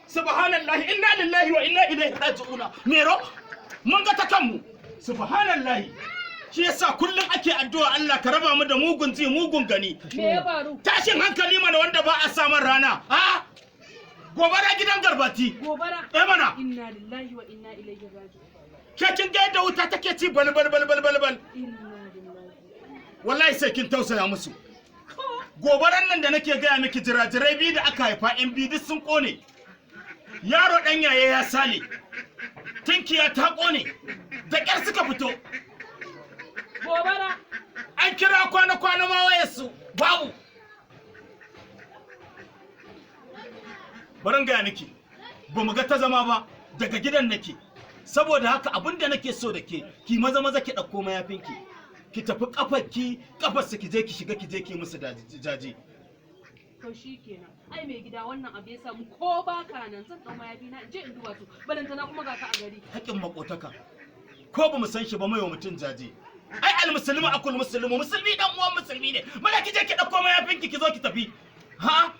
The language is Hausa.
Subhanallahi, inna lillahi wa inna ilaihi raji'una. Mero, mun ga ta kanmu. Subhanallahi. Shi yasa kullum ake addu'a, Allah ka raba mu da mugun ji, mugun gani. Me ya faru? Tashin hankali mana wanda ba a samun rana. Ha? Gobara gidan Garbati. Gobara. Eh mana. Inna lillahi wa inna ilaihi raji'un. Ke kin ga yadda wuta take ci bal bal bal bal bal bal. Inna lillahi. Wallahi sai kin tausaya musu. Gobaran nan da nake gaya miki, jirajirai biyu da aka haifa yan biyu duk sun kone. Yaro ɗan yaye ya sale. Tinkiya ta kone. Da ƙyar suka fito. Gobara. An kira kwana-kwana ma wayarsu babu. Barin gaya miki, ba mu ga ta zama ba, daga gidan nake. Saboda haka abin da nake so da ke, ki maza maza ki ɗauko mayafinki. Ki tafi kafarki, kafarsu, ki je ki shiga, ki je ki musu jaje. To shi kenan. Ai mai gida, wannan abu ya samu, ko baka nan zan dau mayafi na in je in duba su. Balantana kuma ga ka a gari. Haƙƙin makotaka. Ko ba mu san shi ba, mai wa mutum jaje. Ai almuslimu akul muslimu, musulmi dan uwan musulmi ne. Maza ki je ki ɗauko mayafinki, ki zo ki tafi. Ha?